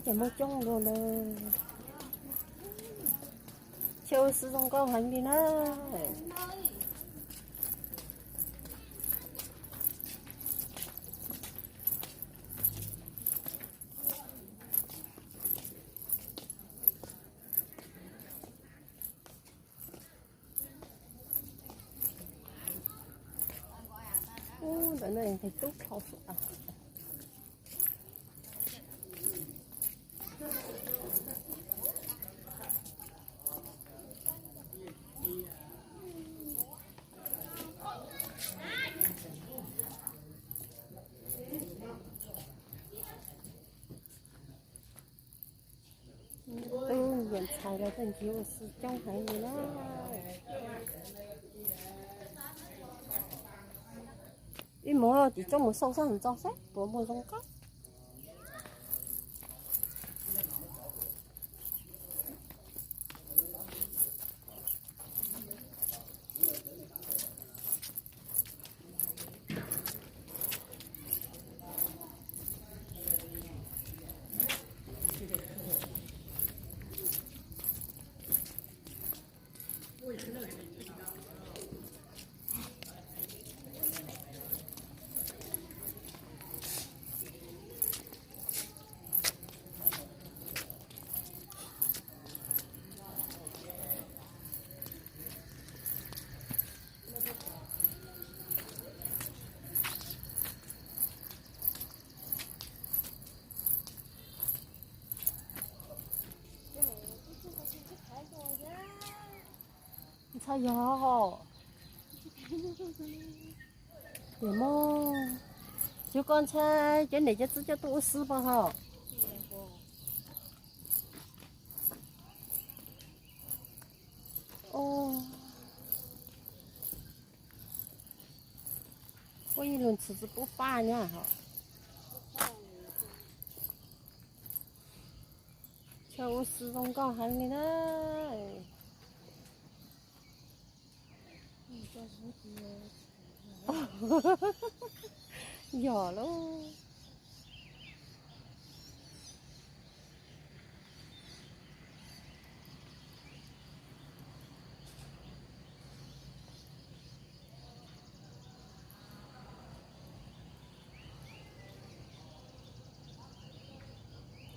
Ces muaj coob dua lawm. Chaw ua si zoo nkauj heev li na. Ntawm no tes tub dhau suav tas. Tub yawm ntxhais los tej ntsis ua si coob heev li na. Ib mus ces coj mus xauj sab ntxo saib puas muaj zoo nkauj. Ntxhais yog hos. Tias muaj, cov koj ntshai cov niam cov txiv coj tuaj ua si pab hos. Puab ib lug ntxhw tsi pub faj nyab hos. Chaw ua si zoo nkauj heev li na. Yog lauj.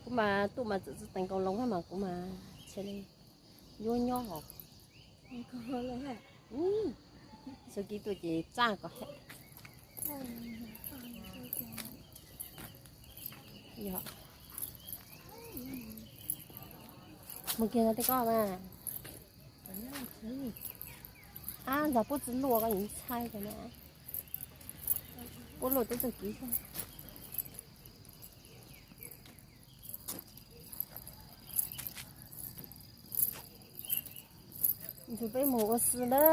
Kuv mas tuaj mas txawm tsi teev nkaus loo hab mas kuv mas tsis li yuav nyob hos. Xyoo kib tuaj ces txaj kom. Yog. Mus kiag no tej koj mas. Ab, ntsag puab tsi luaj koj yeej ntshai kawg na. Puab luaj tub tug kiv xwb. Ntshe peb mus ua si na.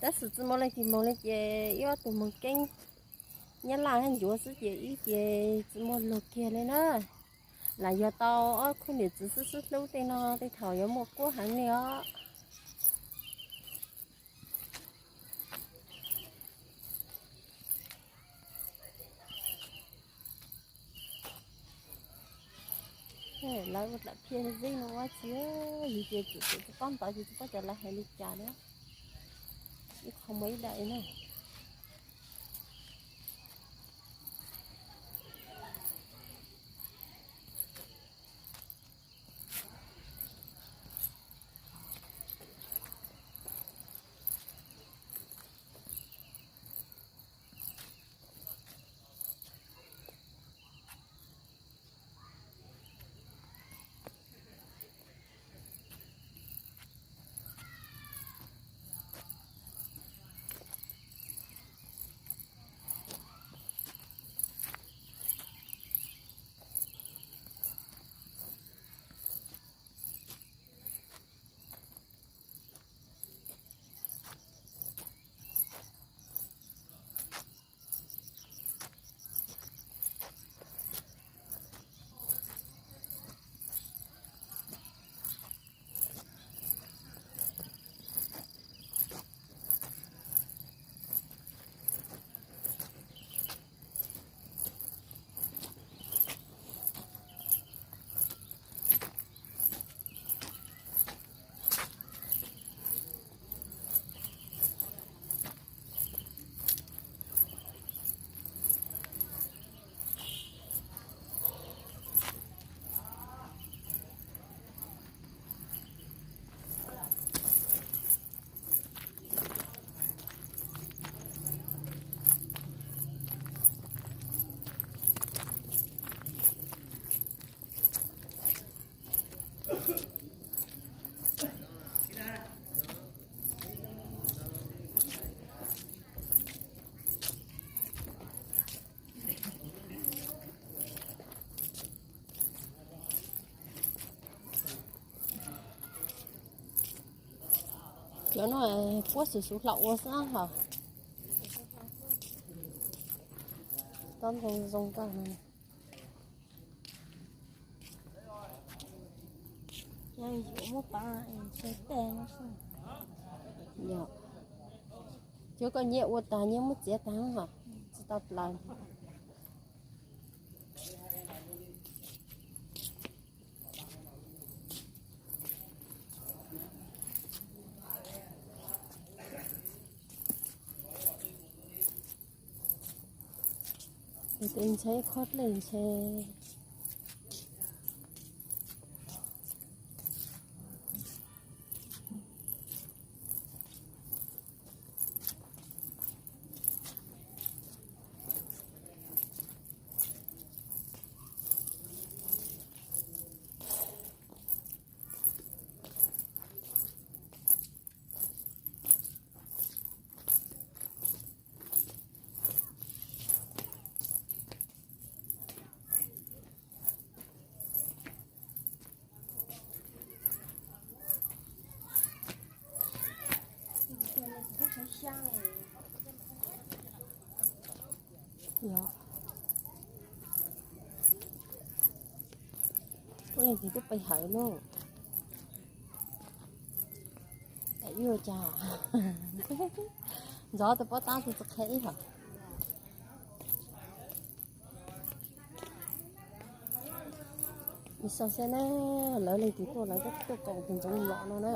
Tab sis tsi muaj leej twg moog li ces ib ob tug moog keeb nyab laj hab ncuav xwb ces ib ces tsi muaj luag kiag li na. Lam yog tau ob khub niam txiv xwb xwb hlub tej no tej thaum yuav muaj kuab heev li os. Lawv ua dlaim phiaj zeb no ua tsi, yus ces txawm txawm tsi paub ntawv ces tsi paub cov lawv hais li cas na. Ib qho muaj ib daim na. Cov no puab xwm xwm hlaum ua xwb hos. Tob ntoo zoo kawg no. Cov koj nyiam ua tag nyiam muab txiav tag hos, tsis tau plaws. Tus ntshai qhov dlej ntshai. Yog, ua leej twg twb pais hawm lauj. Ib ua cas ntxov tus pob tab tus txo qhia ib hom. Ib xav xav na, lawv leej twg tuaj lawv tuaj kaum tus ntxoov lom no na.